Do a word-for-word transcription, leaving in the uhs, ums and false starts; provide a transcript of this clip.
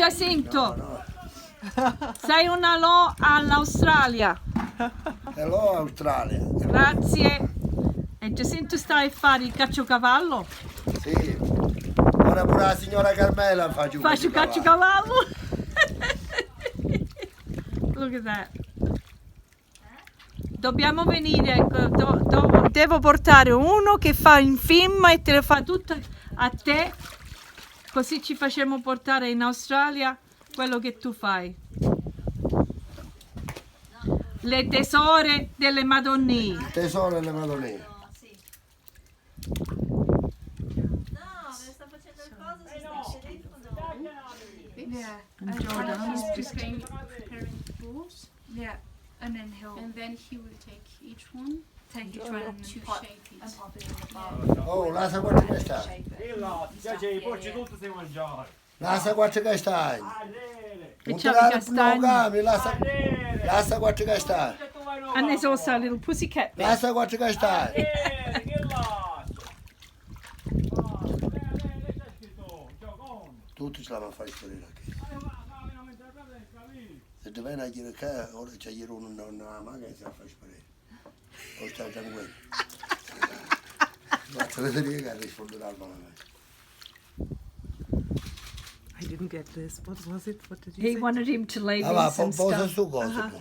Giacinto, sai un alò all'Australia? Hello Australia. Grazie. E Giacinto sta a fare il caciocavallo? Sì. Ora pure la signora Carmela fa giù. Faccio il caciocavallo. Look at that. Dobbiamo venire, ecco, do- do- devo portare uno che fa il film e te lo fa tutto a te, così ci facciamo portare in Australia quello che tu fai. Le tesore delle Madonnine. Il tesoro delle Madonnine. No, me sta facendo il coso, si sta scendendo. Yeah. And Jordan is just preparing, preparing the balls. Yeah. And then he'll, and then he will take each one, take each one and to shape it. And pop it in the bowl. Oh, lassa quantu ca sta. Shape it. Illa, ti piace i porci tuttu si mangiare. Lassa quantu ca sta. Arrere. E c'ha i castagni. Lassa, lassa quantu ca sta. And there's also a little pussycat there. Lassa quantu ca sta. Arrere, che lasso. Tutti ce la va a fare sparire a chi. Se ti veni a dire che ora c'è ieri uno, una, una maga e si la fa sparire. O sta tranquillo. Basta vedere che risponderà al malato. I didn't get this. What was it? What did you say? He wanted him to lay these and stuff. Ah, va, po-, posa stu coso tu.